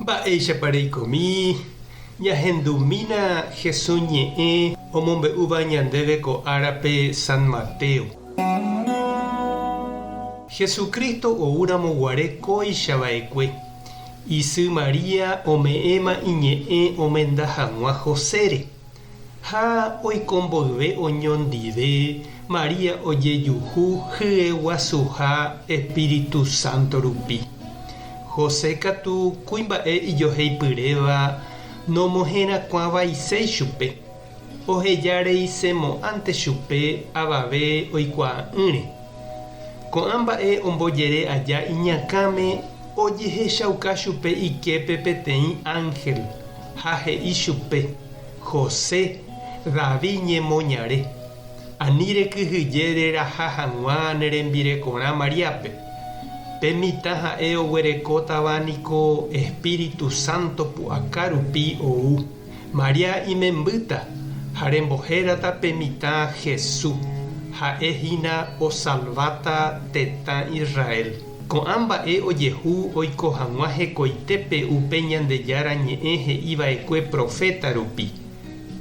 Mba'éichapa reikomi? Ñahendumína Jesús ñe'ẽ omombe'úva ñandéve ko árape San Mateo. Jesucristo oúramo guare kóicha va'ekue, isy María ome'ẽma iñe'ẽ omenda hag̃ua Josére. Ha oiko mboyve oñondive, María ojejuhu hyeguasuha espíritu sánto rupi. José katu kuimba'e ijoheipyréva nomoherakuãvaiséi chupe, oheja reisemo'ãnte chupe avave oikuaa'ỹre. Ko'ã mba'e ombojere aja iñakãme ojehechauka chupe iképe peteĩ ánhel ha he'i chupe, José, David ñemoñare, ani rekyhyje reraha hag̃ua ne rembirekorã Maríape. Pe mitã ha'e oguerekótava niko Espíritu Santo pu'aka rupi ou. María imembýta ha rembohérata pe mitã Jesús, ha'e hína osalváta tetã Israel. Ko'ã mba'e ojehu oiko hag̃ua hekoitépe upe Ñandejára Ñe'ẽ he'i va'ekue proféta rupi,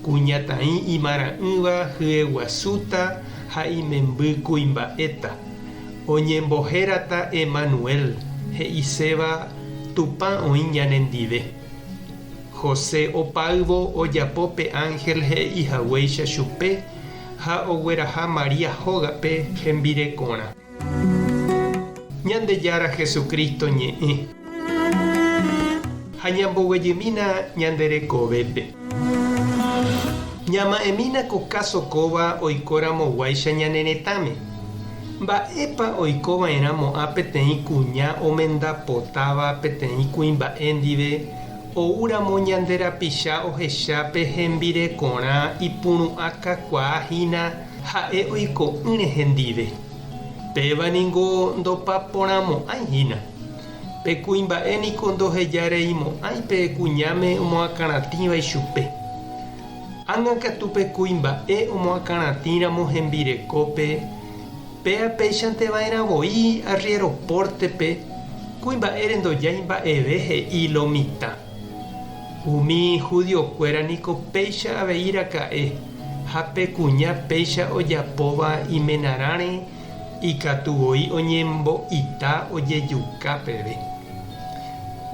Kuñataĩ imarã'ỹva hyeguasúta ha imemby kuimba'éta. Oñembohérata Emanuel, he'iséva Tupã oĩ ñanendive. José opáyvo ojapo pe ánhel he'i haguéicha chupe ha ogueraha María hógape hembirekorã. Ñandejára Jesucristo ñe'ẽ. Ha ñamboguejymína ñande rekovépe. Ñama'ẽmína ko káso kóva oikoramoguáicha ñane retãme. Mba'épa oiko va'erã mo'ã peteĩ kuña omenda potáva peteĩ kuimba'e ndive oúramo ñande rapicha ohecha pe hembirekorã ipuru'ã kakuaa hína ha'e oiko'ỹre hendive. Péva ningo ndopaporãmo'ãi hína. Pe kuimba'e niko ndohejareimo'ãi pe kuñáme omoakãratĩva ichupe. Ág̃a katu pe kuimba'e omoakãratĩramo hembirekópe, péa péichante va'erã voi arriéro pórtepe, kuimba'ére ndojái mba'eve he'i lo mitã. Umi judiokuéra niko péicha avei raka'e, ha pe kuña péicha ojapóva imenarãre ikatu voi oñembo'ita ojejuka peve.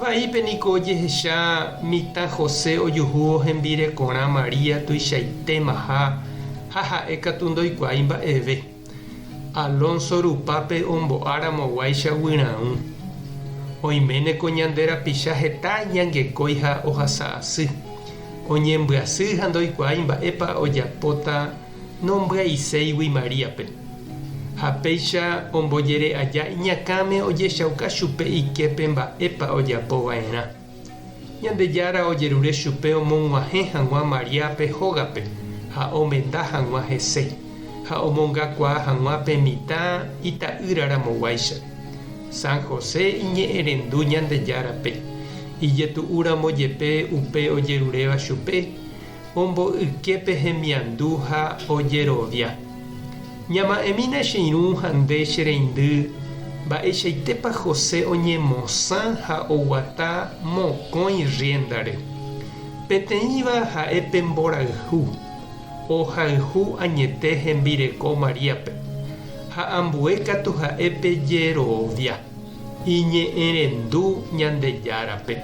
Vaípe niko ojehecha mitã José ojuhúvo hembirekorã María tuichaitémaha ha ha'e katu ndoikuaái mba'eve. Alonso rupápe ombo'áramoguáicha guyraũ. Oiméne ko ñande rapicha heta iñangekói ha ohasa asy. Oñembyasy ha ndoikuaái mba'épa ojapóta nombyaiséigui Maríape. Ha péicha ombojere aja iñakãme ojechauka chupe iképe mba'épa ojapo va'erã. Ñandejára ojerure chupe omog̃uahẽ hag̃ua Maríape hógape ha omenda hag̃ua hese, ha omongakuaa hag̃ua pe mitã ita'ýra ramoguáicha. San José iñe'ẽrendu Ñandejárape, ijetu'úramo jepe upe ojeruréva chupe, omboyke pe hemiandu ha ojerovia. Ñama'ẽmína che irũ ha nde che reindy, mba'eichaitépa José oñemosã ha oguata mokõi rriéndare. Peteĩva ha'e pe mborayhu, ohayhu añete hembireko Maríape, ha ambue katu ha'e pe jerovia, iñe'ẽrendu Ñandejárape.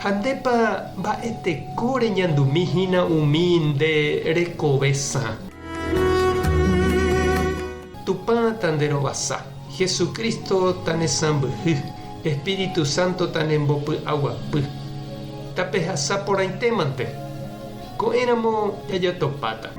Ha ndépa mba'eteko reñandumi hína umi nde rekove sã? Tupã tanderovasa, Jesucristo tanesãmbyhy, Espíritu Santo tanembopy'aguapy. Tapehasa porãitémante. Ko'ẽramo jajotopáta.